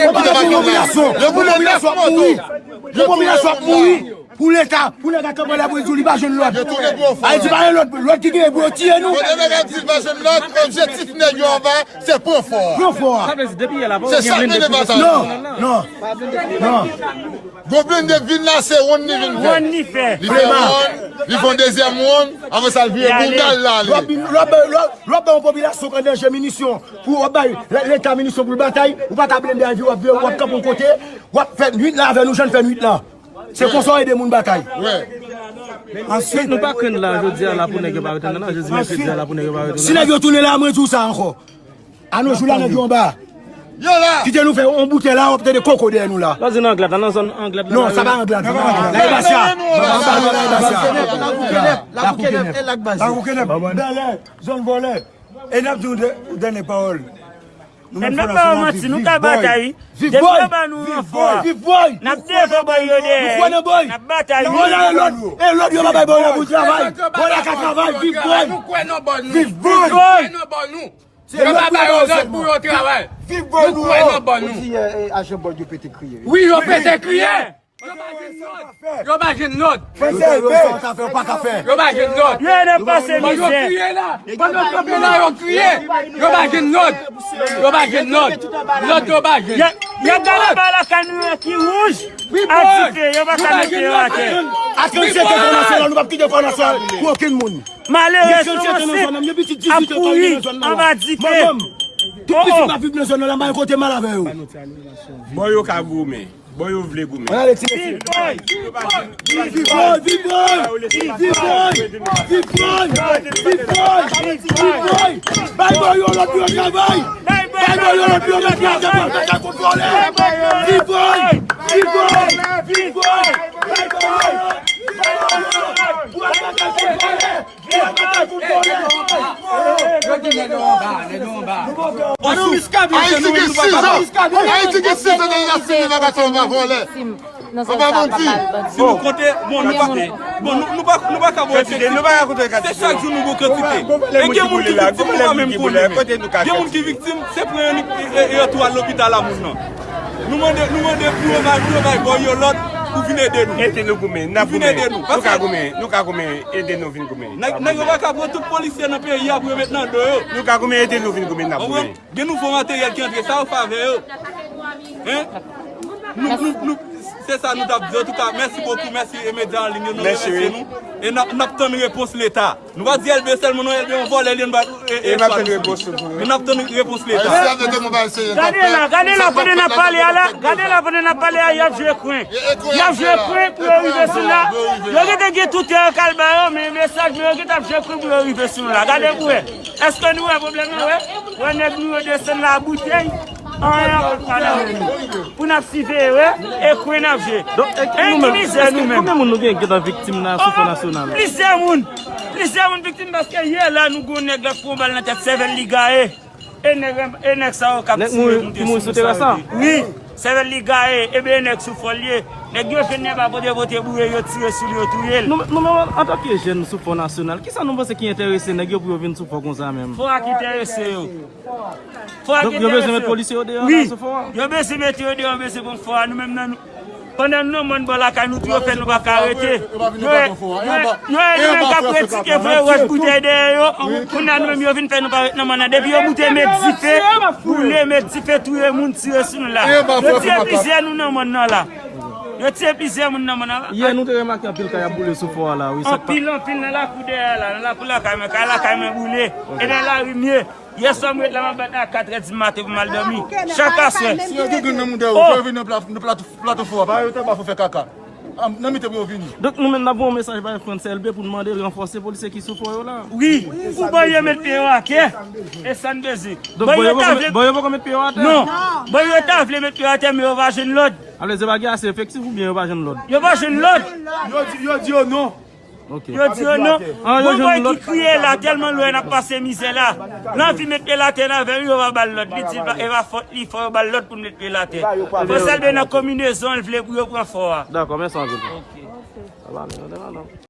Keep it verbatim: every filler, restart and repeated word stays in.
Kote pa gen lòt? Popilasyon ap mouri. Popilasyon ap mouri. Pou Leta, pou nèg ak kanpe la pou di li pa jwenn lòd. Yo tounen gwo fò. Ayiti pa gen lòd, lòd ki genyen pou yo tiye nou. Kote nèg ap di li pa jwenn lòd, objektif nèg yo anba, se pran fò a. Pran fò a. Se sa k mennen batay. Non, non, non. Gwo blende vin la, se wonn li vin fè. Wonn li fè. Li fè wonn, li fè yon dezyèm wonn, apre sa l vire bounda l la ale. Lè w ap bay yon popilasyon k an danje minisyon, pou w ap bay Leta minisyon pou l batay, ou pa ka blende a, w ap, w ap kanpe yon kote, w ap fè nwit la avè nou, jan n fè nwit la. Se konsa w ede moun batay. Answit, nou pa krenn la jodi a la pou nèg yo pa retounen, non, jodi mèkredi a la pou nèg yo pa retounen. Si nèg yo tounen la, mwen di w sa ankò. Anojou la, nèg yo anba. Kite nou fè yon boutèy la, w ap tande koko dèyè nou la. Lè w di nan Anglad la, nan zòn Anglad la. Non, sa pa Anglad, sa pa Anglad. Lè Basya. Anba nou, Lè Basya. Lakoukenèp, Lakoukenèp, Lakoukenèp. Bèlè, zòn vòlè. E n ap di w dènye pawòl. E n ap pa w manti, nou ka batay, wi. Depi yo ba nou ranfò a, n ap devan bòy yo dèyè, wi. N ap batay, wi. E lòt, e lòt yo pa bay bòy la pou travay. Bòy la ka travay, viv bòy. Viv bòy. Yo pa ba yo lòd pou yo travay. Viv bòy nou. Nou kwè nan bòy nou. Ou di, eh, eh, ajan bòy yo pete kriye, wi. Wi, yo pete kriye. Yo pa jwenn lòd. Yo pa jwenn lòd. Fè sa yo pa ka fè. Yo pa jwenn lòd. Yo ap pase mizè. Yo kriye la. Pandan yo kanpe la, yo kriye. Yo pa jwenn lòd. Yo pa jwenn lòd. Lòd yo pa jwenn. Y ap gade anba lakay nou yo ki wouj ak dife. Yo pa ka mete yo atè. A trannsenk entènasyonal, nou p ap kite entènasyonal pou okenn moun. Malerezman, ap kouri anba dife. Tout pitit m ap viv nan zòn nan la, m pa gen kote m al avè yo. Bon, yo ka goumen. Bon, yo vle goumen. Viv bòy! Viv bòy! Viv bòy! Viv bòy! Viv bòy! Viv bòy! Viv bòy! Bay bòy yo lòd pou yo travay! Bay bòy yo lòd pou yo mete atè pou yo kontwole! Viv bòy! Viv bòy! Viv bòy! Bay bòy yo lòd! Bay bòy yo lòd! Pou yo mete kontwole! Ayiti gen sis an, Ayiti gen sis an depi y ap fini nan batay anba vòlè. Anba bandi. Si nou konte, bon, nou pa, bon, nou, nou pa, nou pa ka bon efektif. Se chak jou nou gon kantite. E gen moun ki viktim, nou pa menm konnen. Gen moun ki viktim, se pran yo, yo tou al lopital a moun nan. Nou mande, nou mande pou yo bay, pou yo bay bòy yo lòd pou vin ede nou. Ede nou goumen, n ap goumen. Nou ka goumen, nou ka goumen, ede nou vin goumen. Nèg, nèg yo pa ka pran tout polisye nan peyi a pou yo met nan do yo. Nou ka goumen, ede nou vin goumen, n ap goumen. Gen nouvo materyèl ki antre, sa yo fè avè yo. Hein? Nou, nou, nou, se sa nou t ap di. Antouka, mèsi bokou, mèsi e medya an liy yo, nou remèsye nou. E n ap, n ap tann repons Leta. Nou pa di Elbe sèlman, non, Elbe yon vòlè, li, nou pa, e, e, n ap tann repons Leta. Gade la, gade la, pandan n ap pale a la, gade la, pandan n ap pale a, y ap jwe kwen. Y ap jwe kwen pou yo rive sou la. Yo gentan gen tout tè yo k al ba yo, men mesaj, men yo gentan ap jwe kwen pou yo rive sou la. Gade pou wè. Èske nou wè pwoblèm nan, wè? Wè nèg nou yo desann la boutèy. Anyen ankò pa nan men nou. Pou n ap siveye, wè, e kwen n ap jwe. Donk, e, nou menm, èske konbyen moun nou gen ki gentan viktim nan sou Fò Nasyonal? Plizyè moun. Plizyè moun viktim paske yè la nou gon nèg la k pran bal nan tèt, sèvèl li gaye. E nèg, e nèg sa yo k ap tire moun te sou responsabilite. Wi, sèvèl li gaye, ebyen nèg sou fò l ye. Nèg yo jwenn nèg pa pote pote boure, yo tire sou li, yo touye l. Nou, nou menm antanke jèn sou Fò Nasyonal, kisa nou panse ki enterese nèg yo pou yo vin sou fò konsa menm? Fò a ki enterese yo. Fò a gen enterese yo. Donk, yo bezwen met polisye yo deyò la sou fò a? Wi, yo bezwen mete yo deyò, yo bezwen pran fò a. Nou menm nan, nou, pandan nou nan mòn bò lakay nou tou, yo fè nou pa ka rete. Yo, yo, yo, nou menm k ap kritike, voye wòch boutèy dèyè yo. Kounye a nou menm, yo vin fè nou pa ret nan mòn nan. Depi yo moute met dife, boule, met dife, touye moun, tire sou nou la. Yo tiye plizyè nou nan mòn nan la. Yo tiye plizyè moun nan mòn nan la. Yè, nou te remake anpil kay ap boule sou fò a la, wi, sa k pa. Anpil, anpil nan lakou dèyè a la, nan lakou lakay mwen, kay lakay mwen boule. E nan lari m ye. Yè swa m ret la, m ap bat a katrè di maten pou m al dòmi. Chak aswè. Si yo gen gang nan mouda yo, fò yo vin nan pla-, nan plat-, plato fò a, pa yo ta ba fò fè kaka. Nan mitan pou yo vini. Donk, nou menm, n ap voye yon mesaj bay Frantz Elbe pou n mande l ranfòse polisye ki sou fò yo la. Wi, pou bò yo met pye yo atè. E sa n bezwen. Donk, bò yo poko met pye yo atè? Non. Bò yo ta vle met pye yo atè, men yo pa jwenn lòd. A vle di, pa gen ase efektif oubyen yo pa jwenn lòd? Yo pa jwenn lòd. Yo di, yo di yo non. Ok. Yo di yo non. Gon bòy ki kriye la, tèlman lwen n ap pase mizè la. L anvi met pye l atè nan avè l, yo pa ba l lòd. Li di, e pa fòt li, fò yo ba l lòd pou l met pye l atè. Frantz Elbe nan konbinezon, l vle pou yo pran fò a. Dakò, mèsi anpil. Ok. Sa va, men, non, non, non.